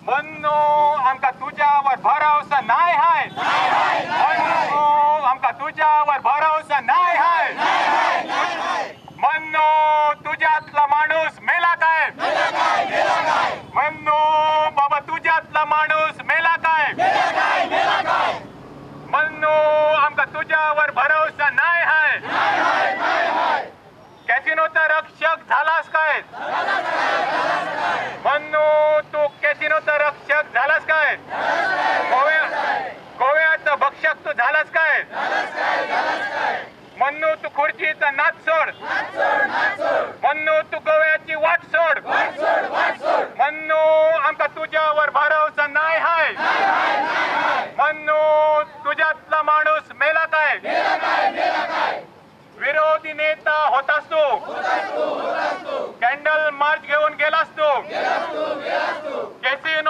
मन्नू आमका तुझ्यावर भरोसा नाही हाय. मन्नू आमका तुझ्यावर भरोसा नाही हाय. मन्नू तुझ्यातला माणूस मेला काय? मन्नू बाबा तुझ्यातला माणूस मेला काय? मन्नू आमका तुझ्यावर भरोसा नाही हाय. कॅसिनोचा रक्षक झालास काय? मन्नू तू कॅसिनोचा रक्षक झालास काय? गोव्याचा भक्षक तू झालास काय? मन्नू तू खुर्चीचा नाच सोड. मन्नू तू गोव्याची वाट सोड. मन्नू आमका तुझ्यावर भरोसा नाही हाय. मन्नू तुझ्यातला माणूस मेला काय? विरोधी नेता होतास तू, कॅन्डल मार्च घेऊन गेलास तू, कॅसिनो